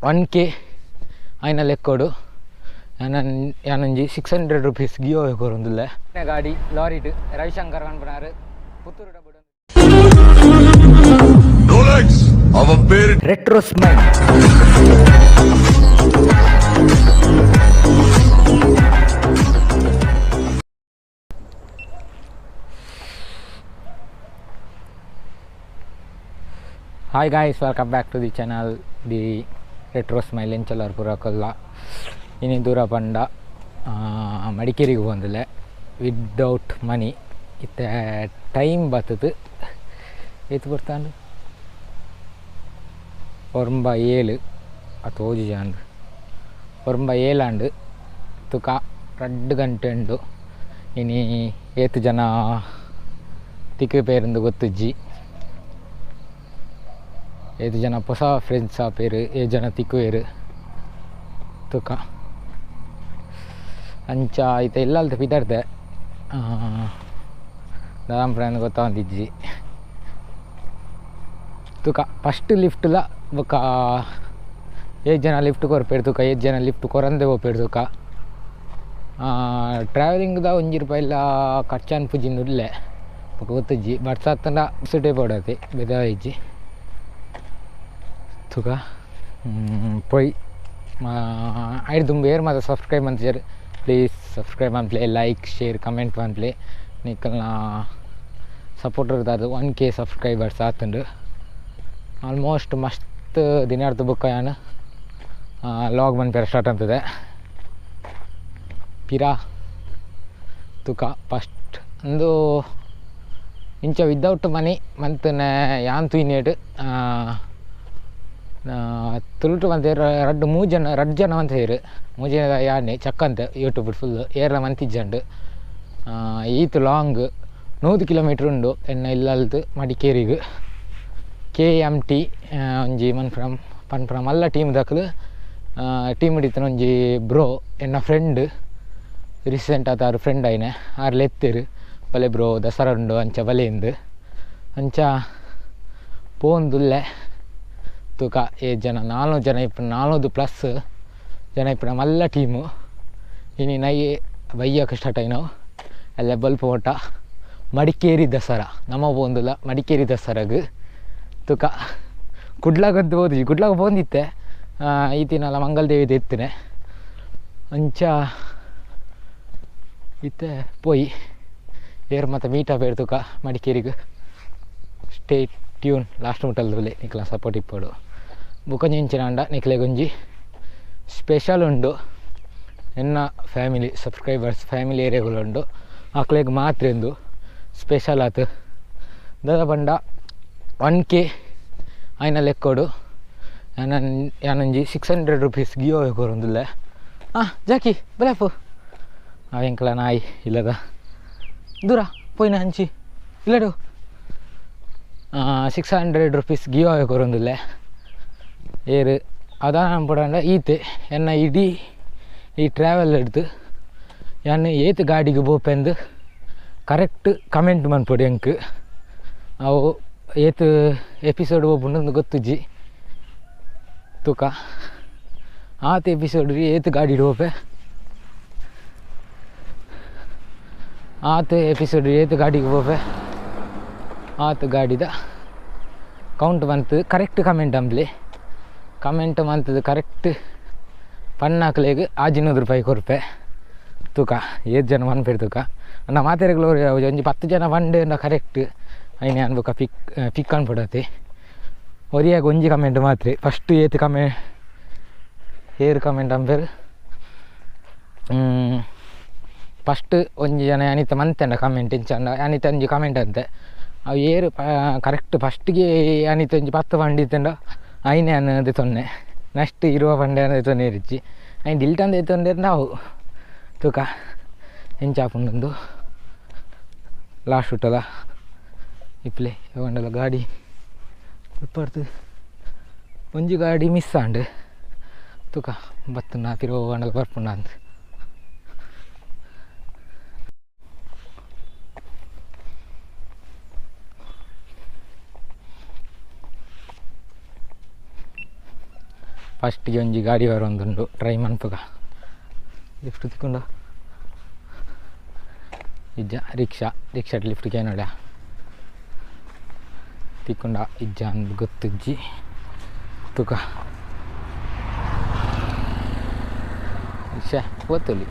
1K ಆಯ್ನ ಲೆಕ್ಕೋಡು ಯಾನೊಂಜಿ 600 rupees ಗಿಯೋ ಕೊರೊಂದುಲ್ಲೆ. ಗಾಡಿ ಲಾರಿಡ್ Ravishankar ಪನ್ಪುನಾರ್ Puttur. Rolex அவன் பேரு Retro Smile. Hi guys, welcome back to the channel, the Retro Smile. ಎಂಚಲಾರ್ ಪೂರಕಲ್ಲ ಇನಿ ದೂರ ಪಂಡ ಮಡಿಕೇರಿಗೆ ಪೋಂದಿಲ್ಲ ವಿದೌಟ್ ಮನಿ. ಇತ್ತೆ ಟೈಮ್ ಬತ್ತದು ಏತ್ ಬರ್ತಾಂಡು 9:07 ಅತ್ ಓಜಿಜಾಂಡ್ 9:07 ತುಕ 2 ಗಂಟೆ ಉಂಡು. ಇನಿ ಏತ್ ಜನ ತಿಕ್ಕು ಪೇರಿಂದು ಗೊತ್ತುಜ್ಜಿ. ಏತ್ ಜನ ಹೊಸ ಫ್ರೆಂಡ್ಸ್ ಆಪೇರು, ಏತ್ ಜನ ತಿಕ್ಕುವೇರು ತುಕ. ಅಂಚ ಇತ್ತೆ ಇಲ್ಲಲ್ತ ಪಿದರ್ದೆ ದಾದಾಂಪ್ರ ಗೊತ್ತಾವಂದಿಜ್ಜಿ ತುಕ. ಫಸ್ಟ್ ಲಿಫ್ಟ್ಲ ಬೊಕ್ಕ ಏತ್ ಜನ ಲಿಫ್ಟ್ ಕೊರ್ಪೇರು ತುಕ, ಏತ್ ಜನ ಲಿಫ್ಟ್ ಕೊರಂದೆ ಪೋಪೇರು ತುಕ. ಟ್ರಾವೆಲಿಂಗ್ದ ಒಂಜಿ ರೂಪಾಯಿ ಇಲ್ಲ ಖರ್ಚಾನ್ ಪೂಜಿಂದು ಉಲ್ಲೆ ಬೊಕ್ಕ ಗೊತ್ತುಜ್ಜಿ. ಬರ್ಸಾತ್ತಂಡ ಸುಟೇ ಪೋಡತಿ ಬೆದಾಯಿಜ್ಜಿ ತುಕ. ಪೊಯ್ ಐದು ದುಂಬು ಏರ್ ಮಾತ ಸಬ್ಸ್ಕ್ರೈಬ್ ಮಂತಿಜರ್ ಪ್ಲೀಸ್ ಸಬ್ಸ್ಕ್ರೈಬ್ ಮನ್ಪ್ಲೆ, ಲೈಕ್ ಶೇರ್ ಕಮೆಂಟ್ ಮನ್ಪ್ಲೆ. ನಿಕಲ್ನ ಸಪೋರ್ಟ್ ಇರ್ತದೆ. 1K subscribers ಆತುಂಡು. ಆಲ್ಮೋಸ್ಟ್ ಮಸ್ತ್ ದಿನಾರ್ದು ಬುಕ್ಕ ಯಾನ್ ಲಾಗ್ ಮನ್ಪೆರೆ ಸ್ಟಾರ್ಟ್ ಅಂತದೆ ಪಿರಾ ತುಕ. ಫಸ್ಟ್ ಅಂದು ಇಂಚ ವಿದೌಟ್ ಮನಿ ಮಂತನೆ ಯಾನ್ ತೂಯಿನೇಟ್ ತುಳುಟು ಮಂತೇರ್ ರಡ್ಡ್ ಮೂಜಿ ಜನ, ರಡ್ಡ್ ಜನ ಮಂತೇರ್ ಮೂಜಿ ಜನ ಯಾನೆ ಚಕ್ಕಂತೆ ಯೂಟ್ಯೂಬ್ ಫುಲ್ ಏರ್ಲ ಮಂತಿಜ್ಜಂಡು. ಈತ್ ಲಾಂಗ್ 100 ಕಿಲೋಮೀಟ್ರ್ ಉಂಡು ಎನ್ನ ಇಲ್ಲಲ್ದು ಮಡಿಕೇರಿಗ್. KMT ಒಂಜಿ ಮನ್ಪುನ ಪನ್ಪುನ ಮಲ್ಲ ಟೀಮ್ ದಕುಲು ಟೀಮ್ ಹಿಡಿತನ ಒಂಜಿ ಬ್ರೋ ಎನ್ನ ಫ್ರೆಂಡ್ ರೀಸೆಂಟ್ ಆತ ಆರು ಫ್ರೆಂಡ್ ಆಯ್ನೆ ಆರ್ ಲೆತ್ತೇರು ಬಲೆ ಬ್ರೋ ದಸರಾ ಉಂಡು ಅಂಚ ಬಲೆ ಇಂದು ಅಂಚ ಪೋಂದುಲ್ಲೆ ತುಕ. ಏತ್ ಜನ 400 ಜನ ಇಪ್ಪು, 400 ಪ್ಲಸ್ ಜನ ಇಪ್ಪುನ ಮಲ್ಲ ಟೀಮು. ಇನಿ ನೈ ಬಯ್ಯಕ್ಕೆ ಸ್ಟಾರ್ಟ್ ಆಯ್ನವು ಅಲ್ಲೇ ಬಲ್ಪ ಓಟ ಮಡಿಕೇರಿ ದಸರಾ ನಮ್ಮ ಪೋಂದುಲ್ಲ ಮಡಿಕೇರಿ ದಸರಾಗ್ ತುಕ. ಕುಡ್ಲಾಗಂತೂ ಹೋದ್ವಿ, ಕುಡ್ಲಾಗ ಪೋಂದಿತ್ತೆ ಈ ತಿನಲ್ಲ ಮಂಗಲದೇವಿದ ಇತ್ತನೆ ಅಂಚ ಇತ್ತೆ ಪೋಯಿ ಏರ್ ಮತ್ತು ಮೀಟ್ ಆಪೇರು ತುಕ ಮಡಿಕೇರಿಗೆ. ಸ್ಟೇ ಟ್ಯೂನ್ ಲಾಸ್ಟ್ ಮುಟ್ಟಲ್ದುಲೆ ನಿಕ್ಲ ಸಪೋರ್ಟ್ ಇಪ್ಪಡು. ಬುಕ್ಕ ಇಂಚಿನಾಂಡ ನಿಕ್ಲೆಗೊಂಜಿ ಸ್ಪೆಷಲ್ ಉಂಡು. ಎನ್ನ ಫ್ಯಾಮಿಲಿ ಸಬ್ಸ್ಕ್ರೈಬರ್ಸ್ ಫ್ಯಾಮಿಲಿ ಏರಿಯಾಗಳು ಉಂಡು ಆಕ್ಲೆಗ್ ಮಾತ್ರ ಎಂದು ಸ್ಪೆಷಲ್ ಆತು. ದಾದ ಪಂಡ 1K ಆಯ್ನ ಲೆಕ್ಕೋಡು ಯಾನೊಂಜಿ 600 ರುಪೀಸ್ ಗಿಯೋ ಕೊರೊಂದುಲ್ಲೆ. ಹಾಂ ಜಾಕಿ ಬಲೆಪು ಅವೆಂಕಲ ನಾಯಿ ಇಲ್ಲದ ದೂರ ಪೋಯಿನ ಹಂಚಿ ಇಲ್ಲಡು 600 ರುಪೀಸ್ ಗಿಯೋ ಕೊರೊಂದುಲ್ಲೆ. ಏರು ಅದಾನ ಪಡಂಡ ಈತೆ ಎನ್ನ ಇಡೀ ಈ ಟ್ರಾವೆಲ್ ಎಡ್ದು ಯಾನ್ ಏತ್ ಗಾಡಿಗೆ ಪೋಪೆಂದು ಕರೆಕ್ಟ್ ಕಮೆಂಟ್ ಮನ್ಪೊಡು ಎಂಕ್. ಅವು ಏತ್ ಎಪಿಸೋಡ್ ಪೋಪುಂಡು ಗೊತ್ತುಜ್ಜಿ ತುಕ. ಆತ್ ಎಪಿಸೋಡ್ ಏತ್ ಗಾಡಿ ಪೋಪೆ ಆತ್ ಎಪಿಸೋಡ್ ಏತ್ ಗಾಡಿಗೆ ಪೋಪೆ ಆತ್ ಗಾಡಿದ ಕೌಂಟ್ ಬಂತು ಕರೆಕ್ಟ್ ಕಮೆಂಟ್ ಅಂಬ್ಲಿ. ಕಮೆಂಟ್ ಮಂತದ್ದು ಕರೆಕ್ಟ್ ಪನ್ನಾಕ್ಲೆಗ್ 500 ರೂಪಾಯಿ ಕೊರ್ಪೆ ತೂಕ. ಏತ್ ಜನ ಮನ್ಪೇರು ತೂಕ. ಅಣ್ಣ ಮಾತೆರೆಗ್ಲ ಒಂಜಿ 10 ಜನ ಪಂಡೆ ಕರೆಕ್ಟ್ ಐನೆ ಅನ್ಬುಕ ಪಿಕ್ ಪಿಕ್ ಅನ್ಪಡತಿ. ಒರಿಯಾಗ ಒಂಜಿ ಕಮೆಂಟ್ ಮಾತ್ರ ಫಸ್ಟ್ ಏತ್ ಕಮೆ ಏರ್ ಕಮೆಂಟ್ ಅಂಪೇರು ಫಸ್ಟ್ ಒಂಜಿ ಜನ ಅನಿತ ಮಂತೆಂಡ ಕಮೆಂಟ್ ಇಂಚಂಡ ಅನಿತ ಒಂಜಿ ಕಮೆಂಟ್ ಅಂತೆ ಅವು ಏರು ಕರೆಕ್ಟ್ ಫಸ್ಟ್ಗೆ ಅನಿತ ಒಂಜಿ 10 ಪಂಡಿತ್ತಂಡ ಐನೆ ಅನ್ನೋದು ತೊನ್ನೆ ನೆಕ್ಸ್ಟ್ ಇರುವ ಪಂಡೆ ಅನ್ನೋದು ತೊನ್ನೆ ಇರಿಚಿ ಐನ್ ದಿಲ್ಟಂದು ಎತ್ತೊಂಡೆ ನಾವು ತೂಕ ಎಂಚಾಪುಂಡು ಲಾಸ್ಟ್ ಹುಟ್ಟದ ಇಪ್ಲೆ ಇವಂಡಲ ಗಾಡಿ ಇಪ್ಪರ್ತು ಒಂಜಿ ಗಾಡಿ ಮಿಸ್ ಆಂಡ್ ತೂಕ ಬತ್ತುನ ಪಿರೋ ಅಂಡಲ ಬರ್ಪುಂಡ ಅಂದ್. ಫಸ್ಟ್ಗೆ ಒಂಜಿ ಗಾಡಿ ಬರೊಂದುಂಡು ಟ್ರೈ ಮನ್ಪುಗ ಲಿಫ್ಟ್ ತಿಕ್ಕೊಂಡ ಇಜ್ಜ ರಿಕ್ಷಾ ರಿಕ್ಷಾ ಲಿಫ್ಟ್ ಕೇನೋಡ ತಿಕ್ಕೊಂಡ ಇಜ್ಜ ಅಂದ್ ಗೊತ್ತಿಜ್ಜಿ ತುಕ ರಿಕ್ಷಾ ಪೋತೊಲಿ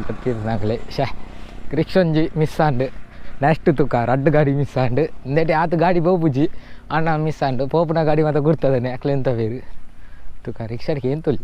ಗೊತ್ತಿರ್ನಾಗಲೇ ಶೇ ರಿಕ್ಷಾ ಒಂಜಿ ಮಿಸ್ ಆಂಡ್ ನೆಕ್ಸ್ಟ್ ತುಕ ರಡ್ಡ್ ಗಾಡಿ ಮಿಸ್ ಆಂಡ್ ಇಂದೆಟ್ ಆತ್ ಗಾಡಿ ಪೋಪುಜಿ ಅಣ್ಣ ಮಿಸ್ ಆಂಡ್ ಪೋಪುನ ಗಾಡಿ ಮಾತ ಗುರ್ತದನೆ ಅಕ್ಲೆ ಎಂತ ಬೇರು ತುಕ ರಿಕ್ಷಾಡ್ಗೆ ಏನು ತೊಲಿ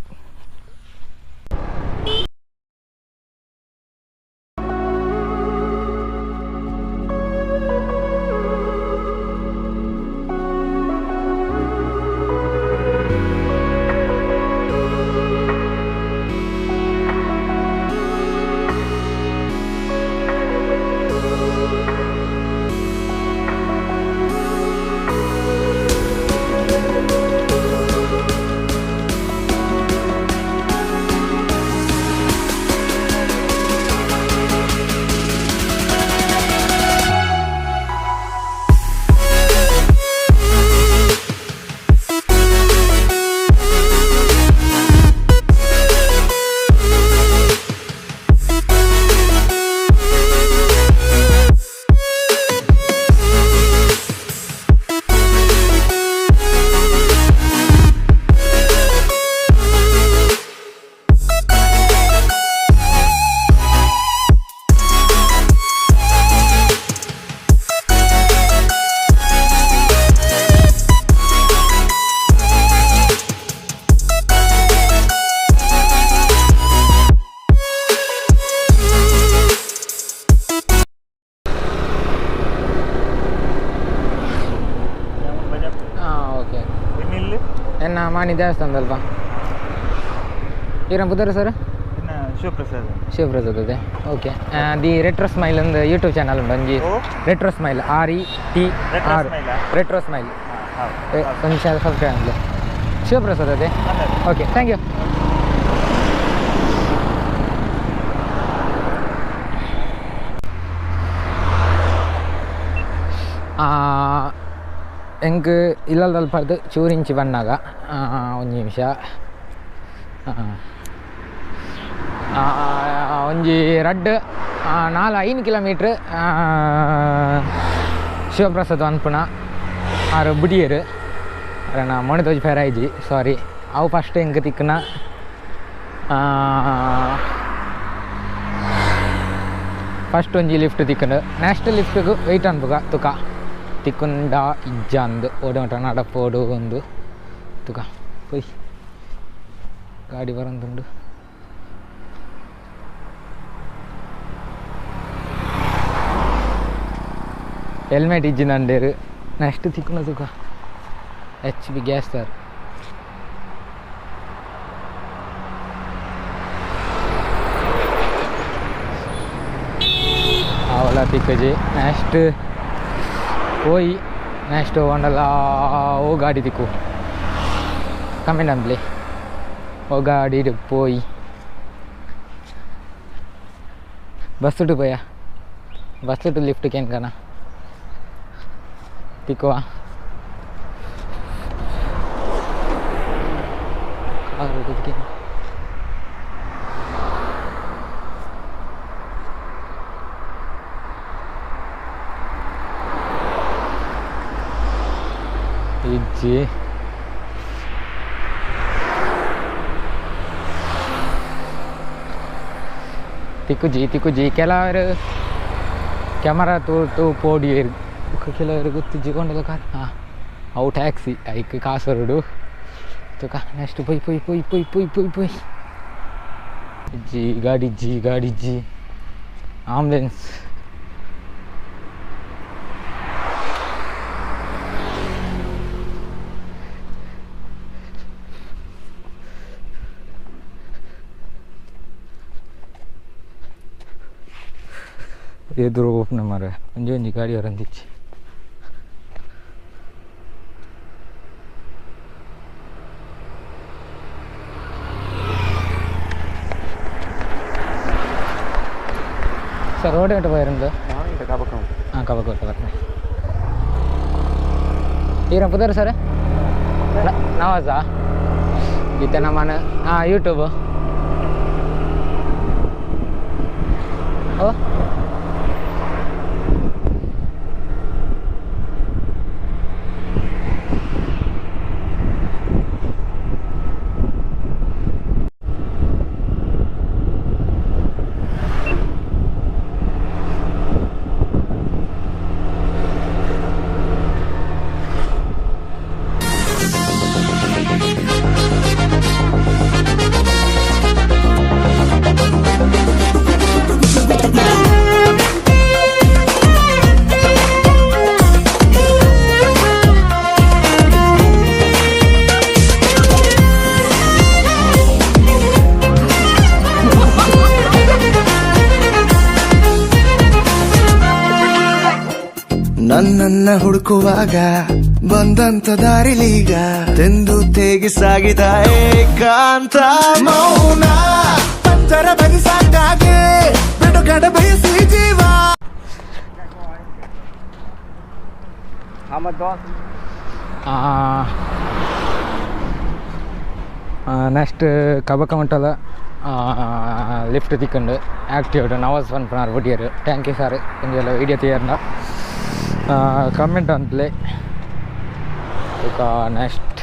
ಮಾಣಿ ದೇವಸ್ಥಾನದಲ್ವಾ ಈರ ಬುಧರ ಸರ್ ಶಿವಪ್ರಸಾದ್ ಶಿವಪ್ರಸಾದ್ ಅದೇ okay the retro smile ಒಂದು ಯೂಟ್ಯೂಬ್ ಚಾನಲ್ ಉಂಟು ಒಂಜಿ retro smile R E T R retro smile ಒಂದು ಸಬ್ಸ್ಕ್ರೈಬ್ ಆಗಲಿ ಶಿವಪ್ರಸಾದ್ ಅದೇ okay thank you. ಎಂಕ್ ಇಲ್ಲಲ್ದಲ್ಪರ್ದು ಚೂರಿಂಚಿ ಬಣ್ಣಾಗ ಒಂಜಿ ನಿಮಿಷ ಒಂಜಿ ರಡ್ಡ್ 4-5 ಕಿಲೋಮೀಟ್ರ್ ಶಿವಪ್ರಸಾದ್ ಅನ್ಪುಣ ಆರು ಬುಡಿಯರು ಅರಣ ಮೊಣೆ ತೋಜಿ ಫೇರ್ ಆಯ್ಜಿ ಸಾರಿ ಅವು ಫಸ್ಟ್ ಎಂಕ್ ತಿಕ್ಕುನ ಫಸ್ಟ್ ಒಂಜಿ ಲಿಫ್ಟ್ ತಿಕ್ಕುಂಡು ನೆಕ್ಸ್ಟ್ ಲಿಫ್ಟ್ಗೆ ವೆಯ್ಟ್ ಅನ್ಪುಗ ತುಕ ತಿಕ್ಕುಂಡ ಇಜ್ಜಂದು ಓಡೋಟ ನಡಪೋಡು ಒಂದು ತುಕ ಪೊಯ್ ಗಾಡಿ ಬರಂದುಂಡು. ಹೆಲ್ಮೆಟ್ ಇಜ್ಜಿನಂಡೇರು ನೆಕ್ಸ್ಟ್ ತಿಕ್ಕುನ ತುಕ H P gas sir ಅವಲ ತಿಕ್ಕಜಿ ನೆಕ್ಸ್ಟ್ ಹೋಯಿ ನೆಕ್ಸ್ಟ್ ಒಂಡಲ್ಲ ಓ ಗಾಡಿ ತಿಕ್ಕು ಕಮೆಂಟ್ ಅಂಬ್ಲಿ ಓ ಗಾಡಿ ಪೋಯಿ ಬಸ್ ಟು ಪೋಯ bus to lift ಕೇನ್ಕನ ತಿಕ್ಕುವ car ಇಜ್ಜಿ ತಿಕ್ಕುಜಿ ತಿಕ್ಕುಜಿ ಕೆಲವರು ಕ್ಯಾಮರಾ ತೂ ಪೋಡಿಯೇರು ಕೆಲವರು ಗೊತ್ತಿಜ್ಜಿ ಕೊಂಡಲ್ಲ ಕಾರ್ ಹಾಂ ಅವು ಟ್ಯಾಕ್ಸಿ ಐಕ್ ಕಾಸರೋಡು ತುಕ ನೆಕ್ಸ್ಟ್ ಪೊಯ್ ಪೊಯ್ ಪೊಯ್ ಪೊಯ್ ಪೊಯ್ ಪೊಯ್ ಪೊಯ್ ಇಜ್ಜಿ ಗಾಡಿ ಇಜ್ಜಿ ಗಾಡಿ ಇಜ್ಜಿ ಆಂಬುಲೆನ್ಸ್ ಎದುರು ಓಪನ್ ಮಾರೆ ಒಂಜಿ ಒಂಜಿ ಗಾಡಿ ಬರಂದಿಚ್ಚಿ ಸರ್ ರೋಡ್ ಎಂಟು ಪೋಯಿರಂದು ಹಾಂ ಕಬಕೋಟ ಬರ್ತೀನಿ. ಈರ ಪುದರ್ ಸರ್? ನವಾಜಾ. ಇತ್ತೆ ನಮ್ಮನ ಹಾಂ ಯೂಟ್ಯೂಬ್. ಓ ನನ್ನನ್ನ ಹುಡುಕುವಾಗ ಬಂದಂತ ದಾರಿಲೀಗ ತೆಂದು ತೇಗಿ ಸಾಗಿದ ಏಕಾಂತ ಮೌನ ಪಂಜರ ಬದಿ ಸಾಕಾಗೆ ಬಿಡುಗಡೆ ಬಯಸಿ ಜೀವ. ನೆಕ್ಸ್ಟ್ ಕಬಕ ಮಟ್ಟದ ಲಿಫ್ಟ್ ತಿಕ್ಕಂಡು ಆ್ಯಕ್ಟಿವ್ ನವಾಜ್ ಪನ್ಪುನಾರ್ ಬುಡಿಯರು. Thank you sir. ಒಂಜೆಲ್ಲ ವೀಡಿಯೋ ತಯಾರ್ನ ಕಮೆಂಟ್ ಅಂತಲೇ. ಬೊಕ ನೆಕ್ಸ್ಟ್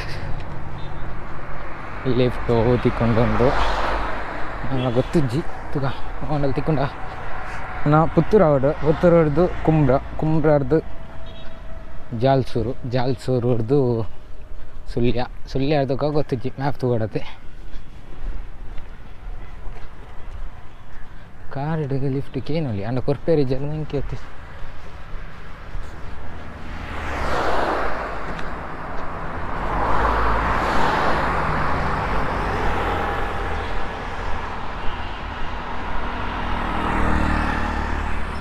ಲಿಫ್ಟ್ ತಿಕ್ಕೊಂಡುಂಡು, ನನ್ನ ಗೊತ್ತಿಜ್ಜಿ. ತುಗ ಓಂಡಲ್ ತಿಕ್ಕೊಂಡ ನಾ ಪುತ್ತೂರು ಆವಡು, ಪುತ್ತೂರು ಹಿಡ್ದು ಕುಂಬ್ರ, ಕುಂಬ್ರ ಹಿಡ್ದು ಜಾಲ್ಸೂರು, ಜಾಲ್ಸೂರು ಹಿಡ್ದು ಸುಳ್ಯ, ಸುಳ್ಯ ಹಿಡ್ದಕ್ಕ ಗೊತ್ತಿಜ್ಜಿ. ಮ್ಯಾಪ್ ತಗೊಡತ್ತೆ. ಕಾರ್ ಹಿಡಿದು ಲಿಫ್ಟ್ ಕೇನೊಲಿ ಅಂಡ ಕೊರ್ಪೇರಿ ಜನ ಇಂಕೆ.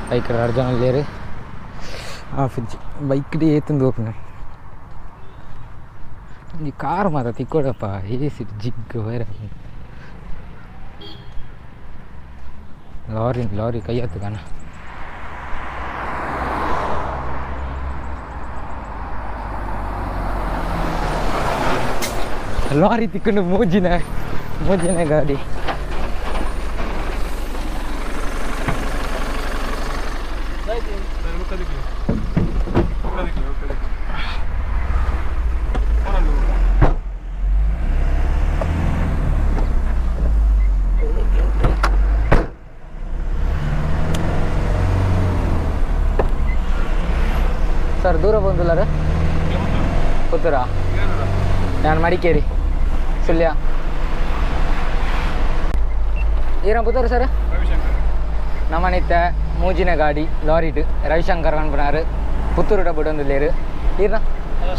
ಬೈಕ್ ಎರಡು ಜನ ಲೇರು ಆಫಿಜ್ಜಿ ಬೈಕ್ ಏತಂದು ಹೋಗ್ನ. ಈ ಕಾರ್ ಮಾತ್ರ ತಿಕ್ಕೊಡಪ್ಪ. ಏಸಿ ಜಿಗ್ ವೈರ ಲಾರಿ ಲಾರಿ ಕೈ ಹತ್ತುಗಾನ. ಲಾರಿ ತಿಕ್ಕೊಂಡು ಮೂಜಿನ ಮೂಜಿನ ಗಾಡಿ. ಸರ್ ದೂರ ಬಂದಿಲ್ಲಾರ ಪುತ್ತೂರಾ? ನಾನು ಮಡಿಕೇರಿ ಸುಳ್ಯ. ಏನ ಪುತ್ತೂರು ಸರ್? ನಮ್ಮನಿತ್ತ ಮೂಜಿನ ಗಾಡಿ ಲಾರಿಡು ರವಿಶಂಕರ್ ಪನ್ಪುನಾರು ಪುತ್ತೂರು ಡಬ್ಬುಡೊಂದುಲ್ಲೇರು. ಈರ್ನ?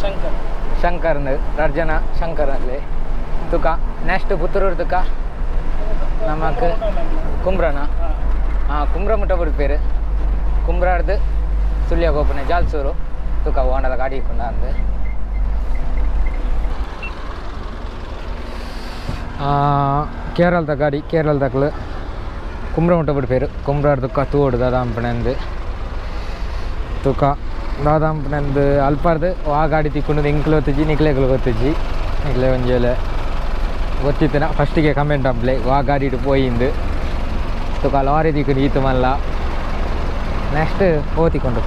ಶಂಕರ್. ಶಂಕರ್ನ ರಡ್ಡ್ ಜನ ಶಂಕರ್ ಅಲ್ಲಿ. ತುಕ ನೆಕ್ಸ್ಟ್ ಪುತ್ತೂರು ತುಕ ನಮಕ್ ಕುಂಬ್ರನ. ಹಾಂ, ಕುಂಬ್ರ ಮುಟ್ಟ ಬಿಡ್ಪೇರು. ಕುಂಬ್ರಾಡ್ದು ಸುಳ್ಯ ಗೋಪುನ ಜಾಲ್ಸೂರು. ತುಕ ಓಂಡಲ ಗಾಡಿ ಕೊಂಡಾಂದು ಕೇರಳದ ಗಾಡಿ. ಕೇರಳದಕ್ಲು ಕುಂಬ್ರ ಮುಟ್ಟ ಬಿಡ್ಪೇರು. ಕುಂಬ್ರಾಡ್ದು ತೂಡು ದಾದಾಂಪಣಂದು. ತುಕ ದಾದಾಂಪಣಂದು ಅಲ್ಪಾರ್ದು ಆ ಗಾಡಿ ತಿಕ್ಕೊಂಡು ಎಂಕ್ಲು ಗೊತ್ತಿಜ್ಜಿ, ನಿಕ್ಲೆಗಳು ಗೊತ್ತಿಜ್ಜಿ. ನಿಕ್ಲೆ ಒಂಜೇಲೆ ಗೊತ್ತಿತ್ತನ ಫಸ್ಟಿಗೆ ಕಮೆಂಟ್ ಅಂಪ್ಲೆ ವಾ ಗಾಡಿಡು ಪೋಯಿಂದು. ತುಕ ಲಾರಿ ತಿಕ್ಕೊಂಡು ಈತು ಮಲ್ಲ. ನೆಕ್ಸ್ಟ್ ಓತಿಕೊಂಡು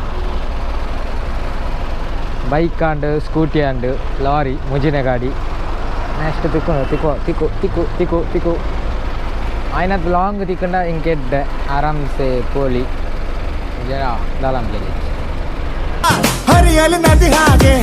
bike and scooty and lorry ಮುಜಿನ ಗಾಡಿ. ನೆಕ್ಸ್ಟ್ ತಿಕ್ಕೊಂಡು ತಿಕ್ಕೋ ತಿಕ್ಕು ತಿಕ್ಕು ತಿಕ್ಕು ತಿಕ್ಕು ಆಯ್ನತ್ ಲಾಂಗ್ ತಿಕ್ಕಂಡ ಇಂಕೆಡ್ಡೆ ಆರಾಮ್ಸೆ ಪೋಲಿ ದಾಲಾಂಪ್ಲೆ. ಹರಿಯಲಿ ನದಿ ಹಾಗೆ.